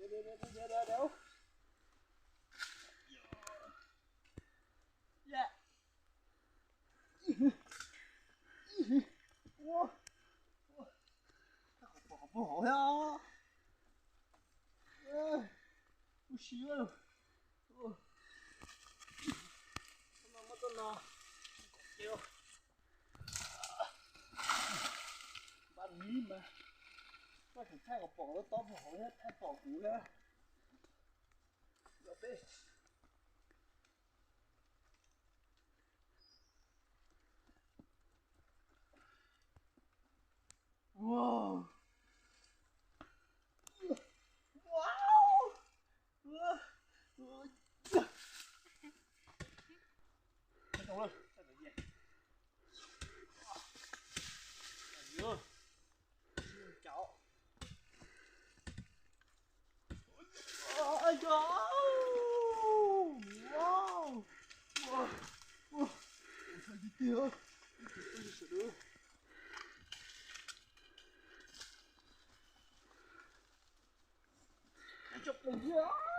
Ua, ua, ua, ua, ua, ua, ua, ua, Muab tuaj no, kom kiag. Npaj li mas, koj tseem thaij kom pom lub taub hau thiab thaij pom kuv na. Yog peb. Wow. Wow. Cov pom thiab.